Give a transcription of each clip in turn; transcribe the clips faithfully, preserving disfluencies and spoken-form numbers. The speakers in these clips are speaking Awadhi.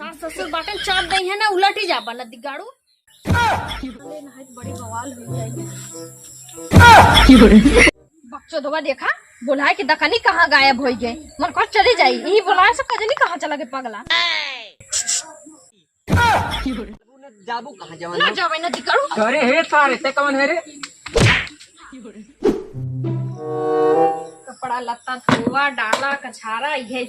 सास ससुर बाटे चाप दे है ना, उलट ही जाबा नदी गाड़ू। अरे नहीं तो बड़ी बवाल हो जाएगी। बकचोदवा देखा, बोलाए के दकनी कहाँ गायब होइ गए। मन कर चली जाई, यही बोलाए से कजनी कहाँ चला गए पगला। जाबू कहाँ जवान ना हो? जावे ना दिकड़ू। अरे हे सारे, ते कौन है रे? कपड़ा लत्ता धोआ, डाला, कछारा, इहे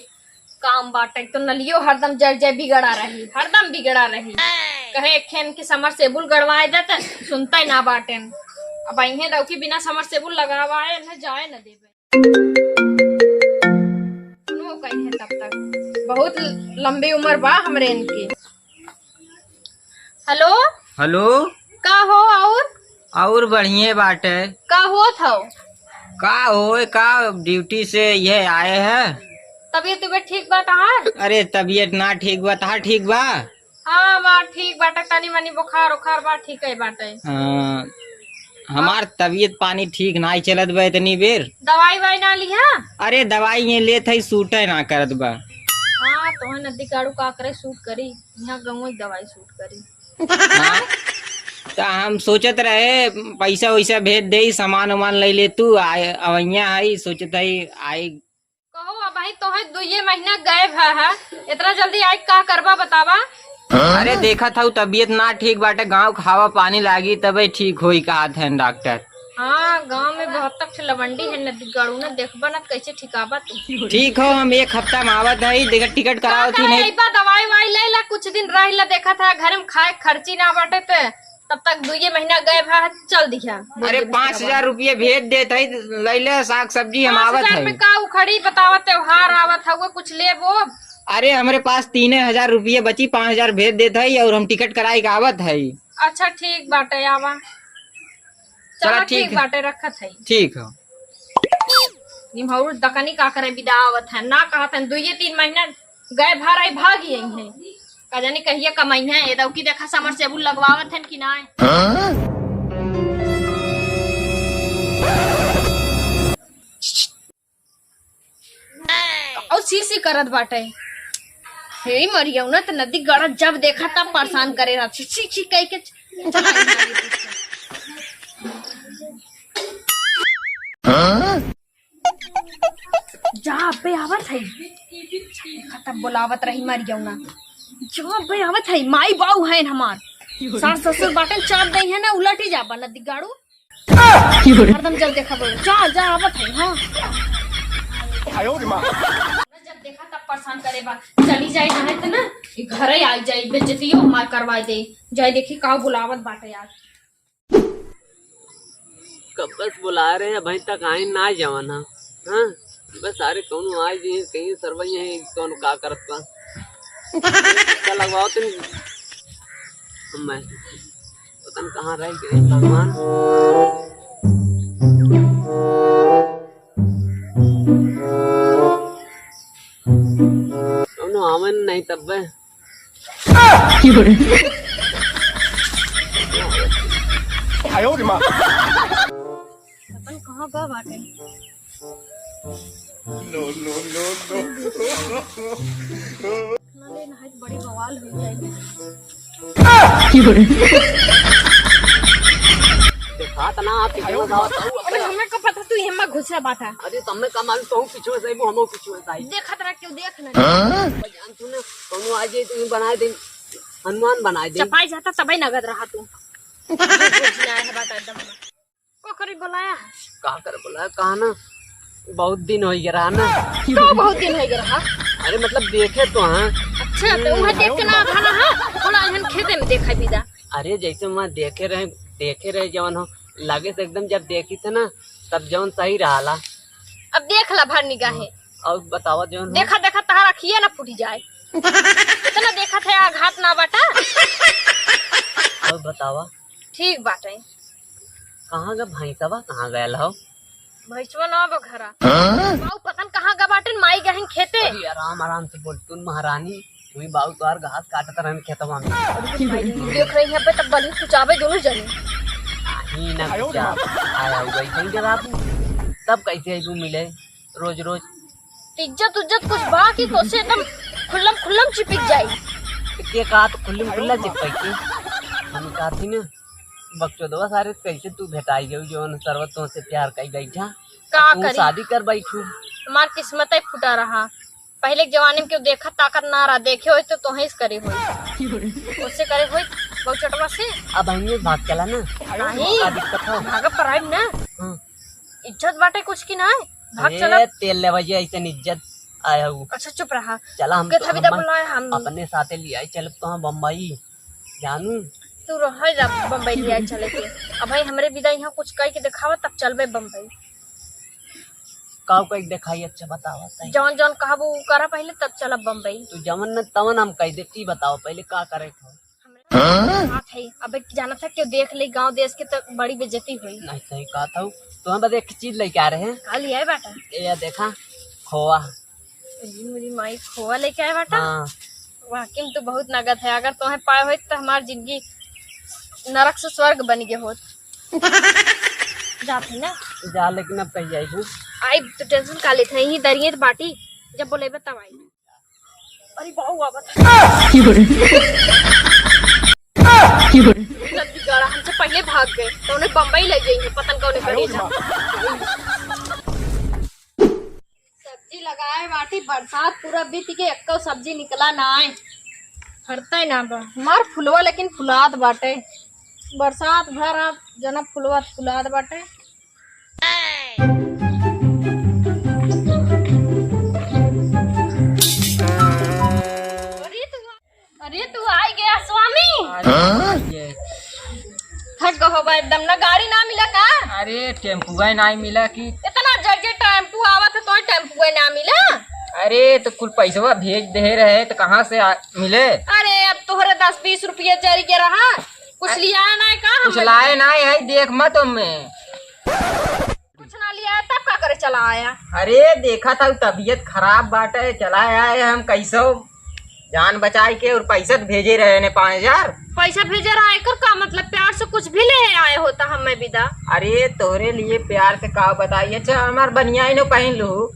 काम बाटे। तो नलियो हरदम जर जर बिगड़ा रही, हरदम बिगड़ा रही। कहे एक खेन के समरसेबुल गड़वाए देते, सुनते ना बाटेन। अब इहे दौकी बिना समरसेबुल लगावाए न जाए न देवे। सुनो कहीं है तब तक, बहुत लंबी उम्र बा हमरे इनकी। हेलो। हेलो। का हो और? और बढ़िया बाटे। का होत हौ? का होए, का ड्यूटी से ये आए हैं। तबीयत, तबीयत ठीक बा तहार? अरे तबीयत ना ठीक बा, तहार ठीक बा? हाँ, हमार ठीक बाटे, तनी मनी बुखार उखार बा, ठीक है बाटे। हाँ, हमार तबीयत पानी ठीक नाई चलत बा इतनी बेर। दवाई वाई ना लिहा? अरे दवाई ये लेत है, सूटे ना करत बा। हाँ, तोहे नदी काड़ू का करे सूट करी, यहाँ गाँव ही दवाई सूट करी। हाँ, तो हम सोचत रहे पैसा वैसा भेज दे, सामान उमान ले ले तू, आए अवैया है, सोचत है आई। कहो, अब भाई तोहे दुइये महीना गए भा है, इतना जल्दी आई का करबा बतावा? अरे देखत हऊ तबीयत ना ठीक बाटे, गाँव क हवा पानी लागी तबे ठीक होई कहत हैं डॉक्टर। हाँ, गाँव में बहुत तक लवंडी है, नदी गड़ू न देखबा न कैसे ठिकाबा तू। ठीक हो, हम एक हफ्ता में आवत है, देख टिकट का कराओ थी करे नहीं। अइबा, दवाई वाई ले ला, कुछ दिन रह ला, देखत है घर में खाए खर्ची ना बाटे ते। तब तक दुइये महीना गए भा चल दिया। अरे पाँच हजार रुपये भेज देत है, लैले साग सब्जी हम आवत है। पाँच हजार में का उखड़ी बतावा, त्योहार आवत है, वो कुछ लेबो। अरे हमरे पास तीने हजार रुपये बची, पाँच हजार भेज देत है और हम टिकट कराई के आवत है। अच्छा ठीक बाटे, आवा। चला चला ठीक ठीक है। बाटे, रखत है। ठीक है। निम्हौर दकनी का करे विदा आवत है, ना कहत है दुइये तीन महीना गए भर आई भाग यही है। का जाने कहिया कमाई है, ए दौकी देखा समरसेबुल लगवावत है कि ना। हाँ? और सी सी करत बाटे। हे मरियौना त नदी गड़ा जब देखा तब परेशान करे रहत। छी, छी, छी कह के चला गई। हाँ? जा अबे आवत है। खत्म बोलावत रही मरियौना। जा अबे आवत है, माई बाऊ है हमार। सास ससुर बाटे चाप दे है ना, उलट ही जाबा नदी गाड़ू। हरदम जब देखा बोल, जा, जा, आवत है, हाँ। जब देखा तब परेशान करे बा। चली जाए ना है त ना, ये घरे आई जाए, बेइज्जतियो हमार करवा दे। जाए देखी का बुलावत बाटे यार। कब से बुला रहे हैं, अभी तक आई ना जवन है। हाँ, बस सारे कौनो आ गए हैं, कहीं सरवई हैं, कौन का करत बा। इसका लगवाओ तुम, मैं पता नहीं कहाँ रह गए भगवान। कौनो आवन नहीं तब बे। अपन कहाँ बा बाटे? No, no, no, no। ना ले, ना है तो बड़ी बवाल हो जाएगी। देखा त ना आप पीछे में जावत हऊ। अरे, हमें का पता तू एमा घुसा बाटा। अरे, तब मैं का मालूम, तू पीछे में जाइबू, हमहू पीछे में जाई। देखत रह, क्यों देख ना। हाँ? जान तू ना, कौनो आ जाए तो बना दे, हनुमान बना दे। चपाई जाता तबे नगद रहा तू। घुस ना है बाटा एकदम। का करे बुलाया? का करे बुलाया? कहा ना, बहुत दिन हो गया रहा ना। तो बहुत दिन हो गया रहा। अरे मतलब देखे तो हाँ। अच्छा, तो वहाँ देख के ना था ना, हाँ? थोड़ा एहन खेते में देखा विदा। अरे जैसे वहाँ देखे रहे, देखे रहे जवन हो, लगे से एकदम जब देखी थे ना, तब जवन सही रहा ला। अब देख ला भर निगाहे। और बतावा जवन हो। देखा, देखा, तहार अखिया ना फूटी जाए। इतना देखा थे, आघात ना बाटा। और बतावा। ठीक बाटे। कहाँ गा भैंसवा, कहाँ गयल हो? भैंसवा ना बा घरा। हाँ? बाऊ पता न कहाँ गा बाटेन, माई गहिन खेते। अरे आराम, आराम से बोल, तुम महारानी, वही बाऊ तोहार घास काटत रहन खेतवा में। अरे भाई, देख रही है पे तब बलि कुचावे दोनों जने। नहीं ना कुचा, आया हुआ ही कहीं के बाबू, तब कैसे अइबू मिले रोज रोज? इज्जत उज्जत कुछ बा कि तोसे एकदम खुल्लम खुल्लम चिपिक जाई। के कहा तो खुल्ली में खुल्ला चिपकाई के। हम कहती ना, बकचोदवा सारे, कैसे तू भेटाई जाऊ, जौन सरवा तोसे प्यार कई बैठा, का तू करी? शादी कर बैठू, हमार किस्मत ही फूटा रहा। पहले के जमाने में केहू देखत ताकत ना रहा, देखे होई तो तोहें से करे होई। उससे करे होई, बकचोदवा से। अब हम भाग चला ना। नहीं। का दिक्कत हो? भाग पराइब ना। हाँ। इज्जत बाटे कुछ की ना? भाग अरे, चला। तेल लेवा जे ऐसे इज्जत आया हूँ। अच्छा, चुप रहा। चला, हम के तो, थविदा हम बुलाए हम। अपने साथे लियाई चलब तो हम बम्बई, जानू। तू रह जा, बम्बई लियाई चले के। अब भाई, हमरे बिदा यहाँ कुछ कह के देखावा, तब चलबे बम्बई। काऊ कह के देखाई, अच्छा बतावा तई। जौन जौन कहबू उ करा पहले, तब चलब बम्बई। तू जवन न तवन हम कह देती, बताओ पहले का करे के हो? हाँ? बात है, अबे जानत है, केहू देख ले गांव देश के तो बड़ी बेइज्जती होई। नहीं, सही कहा था। तो हम बस एक चीज लेके आ रहे हैं। का लियाए बाटा? ये देखा, खोआ। जी, मेरी माई खोआ लेके आए बाटा? हाँ। वाकई में तू बहुत नगद है, अगर तोहे पाए होत तो हमार जिंदगी नरक से स्वर्ग बन गए होत। जात है ना? जा, लेकिन अब कहीं जाई हूँ। आई तो टेंशन का लेत है, यहीं दरिए बाटी, जब बोलेबे तब आई। अरे बाऊ आवत है। की बोले? की बोले? जल्दी गाड़ा, हमसे पहले भाग गए, तो उन्हें बम्बई ले गई है, पता न कौन करे जा। सब्जी लगाए बाटी, बरसात पूरा बीत के एक्को सब्जी निकला ना है। फरते ना बा। हमार फुलवा लेकिन फुलात बाटे। बरसात भर अब जना फुलवा फुलात बाटे। अरे तू, अरे तू आई गया स्वामी। अरे, हाँ? ये। थक गो होबा एकदम, ना गाड़ी ना मिला का? अरे टेम्पुआ ना मिला कि? इतना जल्दी टेम्पू आवत है तो टेम्पुआ ना मिला? अरे तो कुल पैसवा भेज दे रहे तो कहाँ से आ, मिले? अरे अब तोहरे दस बीस रुपये जरी के रहा, कुछ अरे, लिया ना है का कुछ हमने? लाए ना है, देख मत हमें। कुछ ना लिया है, तब का करे चला आया? अरे, देखा था, तबीयत खराब बाटे, चला आए हम कैसो जान बचाई के, और पैसा तो भेजे रहे ने पाँच हजार। पैसा भेजे रहा, एकर का मतलब? प्यार से कुछ भी ले आए होता हमें बिदा। अरे, तोरे लिए प्यार से का बताई। अच्छा, हमार बनियाई नो पहन लू।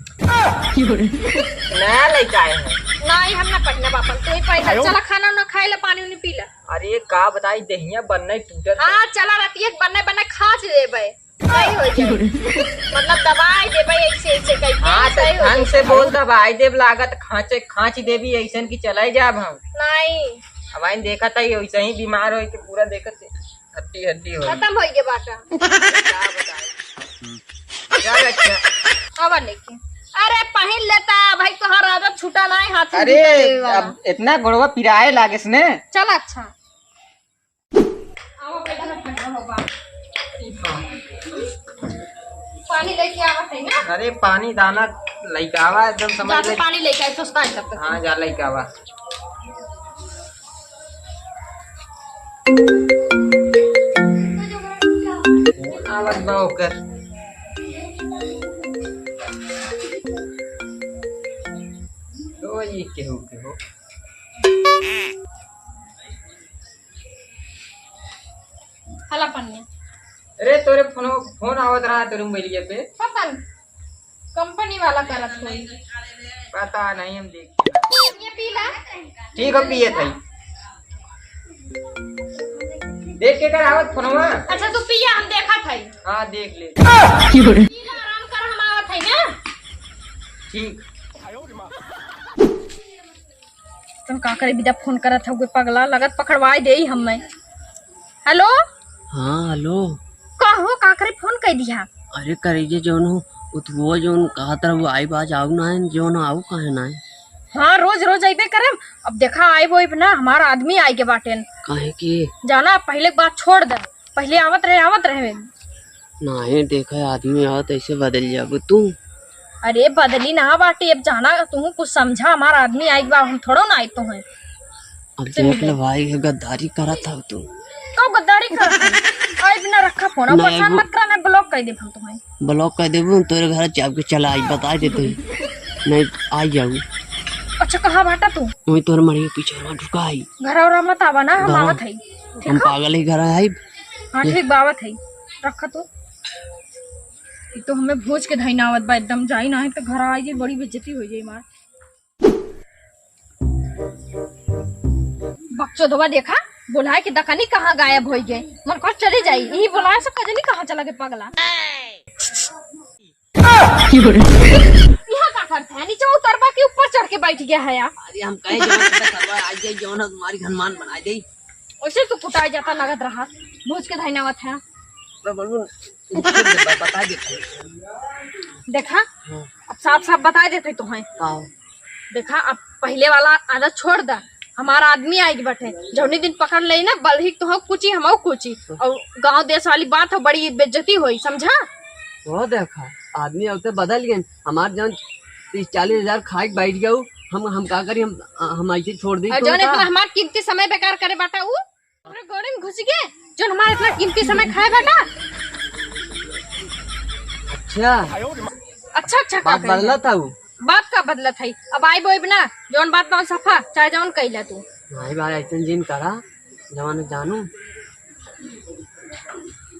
नया लइका आए हैं। नहीं, हम ना पहनब अपन, तू ही पहन। चला, खाना उना खाए ला, पानी उनी पी ला। अरे, का बताई, देहिया बन्ने टूटत। हाँ, चला, रातिये बन्ने बन्ने खाँच देबे। सही हो जाए। मतलब दबाई देबे ऐसे, ऐसे कइके, हाँ, तो सही हो ढंग जाए। से बोल, दबाई देब, लागत खाँचे, खाँच देबी ऐसन कि चले जाब हम। नहीं। अब आइन देखत है, वैसे ही बीमार होई के पूरा देखत है, हड्डी, हड्डी होई। खत्म होई के बाटा। का बताई? चल अच्छा। अब लेके। अरे पहिन लेता भाई, तोहार आदत छूटा ना है हाथ में अरे, जूता लेवे वाला। अब इतना गोड़वा पिराए लागेस ने। चल अच्छा। आओ, बैठो, बैठो, हो बा। पानी लेके आवत है ना? अरे, पानी दाना लइके आवा, एकदम समझ जा तो ले। पानी लेके आए, सुस्ता है तब तक। हाँ, जा लइके आवा। आवत बा ओकर। ओ, ये केहू, केहू। हला पन्ने। अरे, तोरे फोन, फोन आवत रहा तोरे मोबाइलिया पे। पता नहीं, कंपनी वाला करत होई। पता नहीं, हम देख। ये पी ला। ठीक है, पिए थाई। देख के कर आवत फोनवा। अच्छा, तू पिया, हम देखा थाई। हाँ, देख ले। पी ला, आराम कर, हम आवत है ना। ठीक। तुम का करे बिदा फोन करत हउए पगला, लगत पकड़वाई देई हम्मे। हेलो? हाँ, हेलो। का हो, का करे फोन कर दिया? अरे करेजे जौन हो, उतवो जौन कहत रहा, वो आई बाज आऊ ना है, जौन आऊ काहे ना है? हाँ, रोज रोज अइबे करम। अब देखा आइब ओइब ना, हमार आदमी आइ के बाटेन। काहे के? जाना, पहिले के बात छोड़ दे। पहिले आवत रहे, आवत रहे। नाहीं, देखा आदमी आवत, ऐसे बदल जाबू तू। अरे बदली ना बाटी, अब जाना तू कुछ समझा, हमार आदमी आइब बा, हम थोड़ो ना आइब तोहे। अब सुन देख ले। ले भाई, ये गद्दारी करत हव तू। कब गद्दारी करत हव? आइब ना, रखा फोन, अब ना, परेशान एगो मत करा, ना ब्लॉक कर देब हम तोहे। ब्लॉक कर देबू, तोरे घर चाप के चला आई, बताई देते ही। नहीं, आई जाऊ। अच्छा, कहाँ बाटा तू? वही तोर मड़िया पीछे वहाँ ढुका आई। घर और मत आवा ना, हम घर आवत हई। ठीक हम हो? पागल ही घर आइब। हाँ, ठीक बावत है, रखा तो। ये तो हमें भोज के धइना आवत बा, एकदम जाई ना है तो घर आ जाई, बड़ी बेइज्जती हो जाई मार। चोदवा देखा, बोलाए के दकनी कहाँ गायब होइ गए। मन कर चली जाई, यही बोलाए से कजनी कहाँ चला गए पगला। यहाँ का करता है? नीचे उतरबा के ऊपर चढ़ के बैठ गया है यार। अरे हम कहे जवन करता करवा, आज जाई जवन है तुम्हारी हनुमान बना दे। वैसे तो कुटाई जाता नगद रहा, भूज के धैनावत है। मैं बोलूँ, बता दे। देखा, हाँ। अब साफ साफ बता देते तो हैं। हाँ। देखा, अब पहिले वाला आदत छोड़ दा। हमारा आदमी आइग बटे, जौनी दिन पकड़ लेई ना, बलही तो हो कुची, हम हो कुची। और गांव देश वाली बात हो, बड़ी बेइज्जती होई, समझा? वो देखा, आदमी अब तो बदल गए। हमार जौन तीस चालीस हजार खाए के बैठ गया, हम, हम का करी, हम, हम ऐसे छोड़ दी और तो जौन का? इतना हमार कीमती समय बेकार करे बाटा ऊ, हमरे गोड़े में घुस गए, जौन हमार इतना कीमती समय खाए बाटा। अच्छा। अच्छा, अच्छा, का बात कही? बदलत हऊ? बात का बदलत है? अब आइब ओइब ना, जौन बात बा सफा, चाहे जौन कइला तू। नहीं भाई, ऐसन जिन करा, जवन जानू।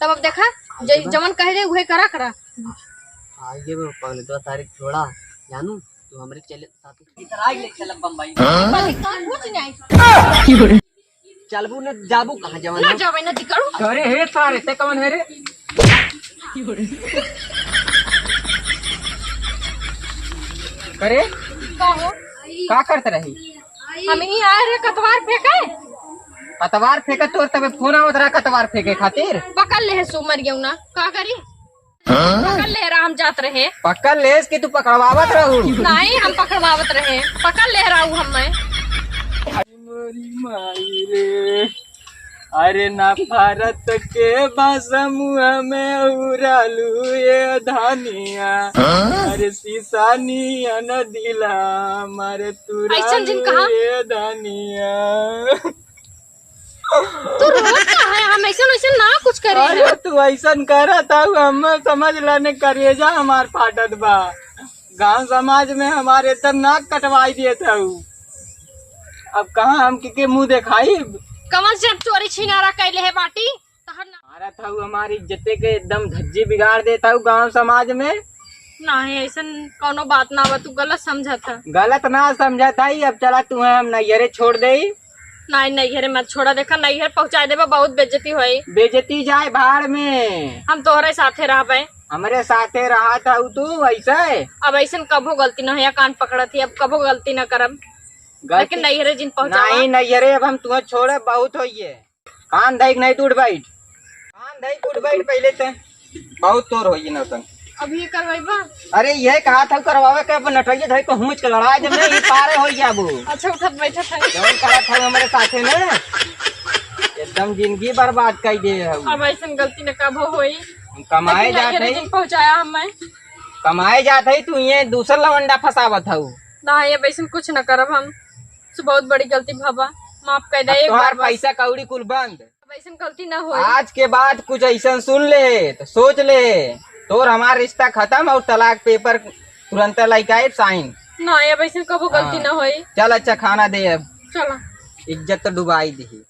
तब अब देखा, ज-, जवन कह दे, उहे करा, करा। आइए वो पगले, दो तारीख छोड़ा, जानू, तू हमरे चले साथ। इधर आइए, चल बम्बई। हाँ? बस, कुछ नहीं। चलबू न जाबू कहाँ जवन ना है? जाबे ना दिकरू। अरे हे सारे, ते कौन है रे? करे? का हो? का करत रही? हम ही आए रे कतवार फेंके। कतवार फेंके तोर तबे फोन आवत रहा कतवार फेंके खातिर। पकड़ ले है सो मर गयो ना, का करी? हाँ? पकड़ ले रहा, हम जात रहे। पकड़ लेस कि तू पकड़वावत रहू? नहीं, हम पकड़वावत रहे, पकड़ ले रहा हूँ हम मैं। मोरी माई रे, अरे ना भारत के बा समूह में उड़ालू ये धनिया। हाँ? अरे सीसा नियन दिला मारे तू ऐसन जिन कहा? ये धनिया। तू रोवत का है? हम ऐसन वैसन ना कुछ करे अरे हैं। तू ऐसन करत हऊ, हम समझ लाने करेजा हमार फाटत बा। गांव समाज में हमारे एकदम नाक कटवाई देत हऊ। अब कहाँ हम के, के मुंह देखाई? कमल से अब चोरी छिनारा कैले है बाटी? तहर ना मारत हऊ हमारी इज्जते के एकदम धज्जी बिगाड़ देत हऊ गांव समाज में। नाही, ऐसन कौनो बात ना बा, तू गलत समझत ह। गलत ना समझत हई, अब चला तुहे हम नैहरे छोड़ देई। नाही, नैहरे मत छोड़ा, देखा नैहर पहुँचाए देबा, बहुत बेइज्जती होई। बेइज्जती जाए भाड़ में। हम तोहरे साथे रहबे। हमरे साथे रहत हऊ तू ऐसे? अब ऐसन कभो गलती न होया, कान पकड़त ही, अब कभो गलती न करब। गलती लेकिन नैहरे जिन पहुँचावा। नाही, नैहरे अब हम तुहे छोड़े, बहुत होइए। कान धइक नहीं तू उठ बैठ। कान धइक उठ बैठ पहले ते। बहुत तोर होई नौटंकी। अब ये करवाइबा? अरे ये कहा था करवावे के, अपन नटैया धइक को हुमुच के लड़ाई जब नहीं, ये पारे होई जाबू। अच्छा, उठत बैठत है। जवन कहा था हमारे साथे में, एकदम जिंदगी बर्बाद कर दे है। अब ऐसन गलती न कबो होई। हम कमाए लेकिन जात नैहरे है। जिन पहुँचाया हमें। कमाए जात है, तू ये दूसर लवंडा फंसावत हऊ। नाही, अब ऐसन कुछ न करब हम। से बहुत बड़ी गलती भवा, माफ कर दे अब एक तोहार बार बस। पैसा कौड़ी कुल बंद। अब ऐसन गलती ना होई। आज के बाद कुछ ऐसन सुन ले तो सोच ले, तोर हमार रिश्ता खत्म और तलाक पेपर तुरंत लेके आए साइन। ना, अब ऐसन कबो गलती हाँ। ना होई। चल अच्छा खाना दे अब। चलो। इज्जत तो डुबाई दी।